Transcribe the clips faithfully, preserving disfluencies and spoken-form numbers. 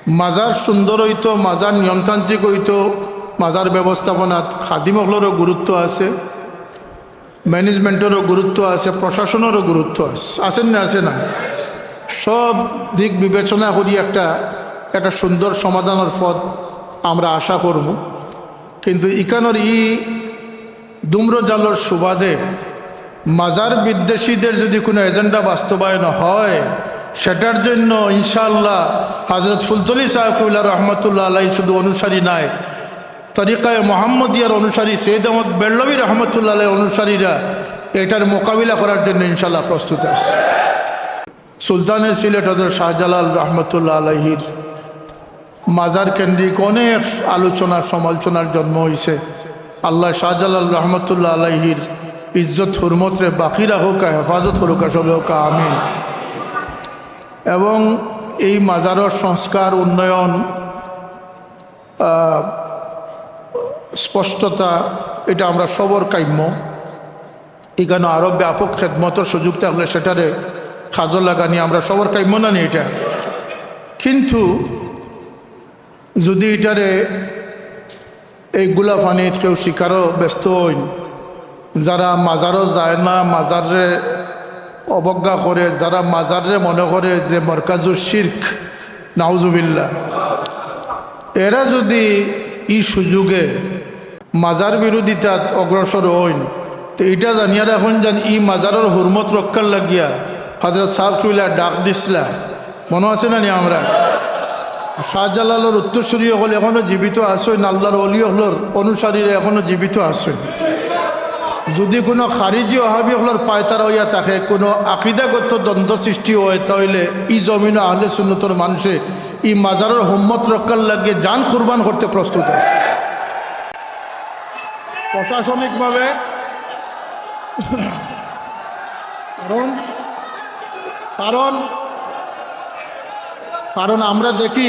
মাজার সুন্দর অইতো, মাজার নিয়মতান্ত্রিক অইতো, মাজার ব্যবস্থাপনাত খাদিম অকলরও গুরুত্ব আছে, ম্যানেজমেন্টরও গুরুত্ব আছে, প্রশাসনেরও গুরুত্ব আছে, আছে না, আছে না? সব দিক বিবেচনা করি একটা, একটা সুন্দর সমাধানর পথ আমরা আশা করব। কিন্তু ইকানোর ই ধূম্রজালর সুবাদে মাজার বিদ্বেষীদের যদি কোনো এজেন্ডা বাস্তবায়ন হয়, সেটার জন্য ইনশাআল্লাহ হযরত ফুলতলি ছাহেব কিবলা রহমতুল্লাহ আলাইহি শুধু অনুসারী নায়, তরিকায়ে মোহাম্মদিয়ার অনুসারী সৈয়দ আহমদ বেরলভী রহমতুল্লাহ আলাইহির অনুসারীরা এটার মোকাবিলা করার জন্য ইনশাআল্লাহ প্রস্তুত আছে। সুলতানে সিলেট হযরত শাহজালাল রহমতুল্লাহ আলাইহির মাজার কেন্দ্রিক অনেক আলোচনা সমালোচনার জন্ম হইছে। আল্লাহ শাহজালাল রহমতুল্লাহ আলাইহির ইজ্জত হুরমতরে বাকি রাখুকা, হেফাজত করুকা, সবে কউকা আমিন। এবং এই মাজারর সংস্কার, উন্নয়ন, আহ, স্পষ্টতা, এটা আমরা সবর কাম্য। ইকানো আরো ব্যাপক খেদমতর সুযোগ থাকলে সেটারে কাজো লাগানি আমরা সবর কাম্য না নি এটা? কিন্তু যদি ইটারে এই গুলা পানিত কেউ শিকারো ব্যস্ত অইন, যারা মাজারো যায় না, মাজাররে অবজ্ঞা করে, যারা মাজাররে মনে করে যে মরকাজুশ শিরক, নাউজুবিল্লাহ, এরা যদি ই সুযোগে মাজার বিরোধিতাত অগ্রসর অইন, তে ইটা জানিয়া রাখইন যেন ই মাজারর হুরমত রক্ষার লাগিয়া হযরত ছাহেব কিবলা ডাক দিছলা। মনো আছে না নি আমরা? শাহজালালর উত্তরসূরি অকল এখনো জীবিত আছইন, আল্লাহর অলি অকলর অনুসারীরা এখনো জীবিত আছইন। যদি কোনো খারিজি ওহাবি অকলর পায়তারা অইয়া থাকে, কোনো আকিদাগত দ্বন্দ্ব সৃষ্টি অয়, তাইলে ই জমিনো আহলে সুন্নতর মানষে ই মাজারর হুরমত রক্ষার লাগিয়া জান কুরবান করতে প্রস্তুত আছে। প্রশাসনিকভাবে, কারণ, কারণ, কারণ আমরা দেখি,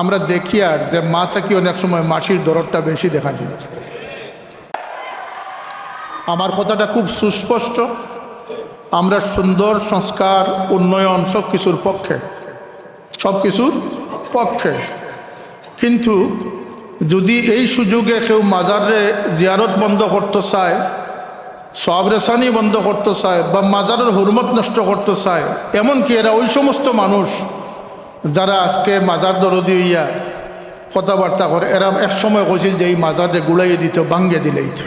আমরা দেখি আর যে মা থাকি অনেক সময় মাসির দরদটা বেশি দেখা যায়। আমার কথাটা খুব সুস্পষ্ট, আমরা সুন্দর সংস্কার, উন্নয়ন সব কিছুর পক্ষে, সব কিছুর পক্ষে। কিন্তু যদি এই সুযোগে কেউ মাজাররে জিয়ারত বন্ধ করতে চায়, সওয়াব রেসানি বন্ধ করতে চায়, বা মাজারর হুরমত নষ্ট করতে চায়, এমনকি এরা ওই সমস্ত মানুষ যারা আজকে মাজার দরদি অইয়া কথাবার্তা করে, এরা এক সময় কইছিল যে এই মাজাররে গুড়াইয়া দিত, ভাঙ্গিয়া দিলাইত।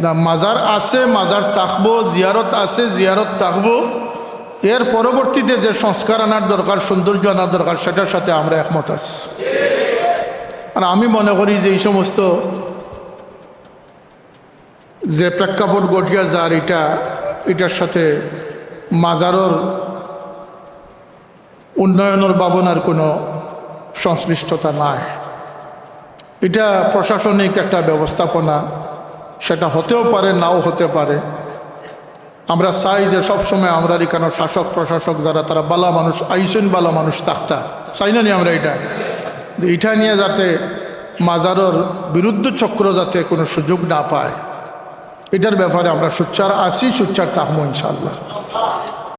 না, মাজার আছে, মাজার থাকবো, জিয়ারত আছে, জিয়ারত থাকবো। এর পরবর্তীতে যে সংস্কার আনার দরকার, সৌন্দর্য আনার দরকার, সেটার সাথে আমরা একমত আছি। আর আমি মনে করি যে এই সমস্ত যে প্রেক্ষাপট ঘটিয়া যার, এটা, এটার সাথে মাজারর উন্নয়নর ভাবনার কোনো সংশ্লিষ্টতা নাই। এটা প্রশাসনিক একটা ব্যবস্থাপনা, সেটা হতেও পারে, নাও হতে পারে। আমরা চাই যে সবসময় আমরার ইকানো শাসক প্রশাসক যারা, তারা বালা মানুষ, আইছইন বালা মানুষ থাকতা, চাই না নি আমরা এটা? যে এটা নিয়ে যাতে মাজারর বিরুদ্ধ চক্র যাতে কোনো সুযোগ না পায়, এটার ব্যাপারে আমরা সোচ্চার আছি, সোচ্চার থাকবো ইনশাআল্লাহ।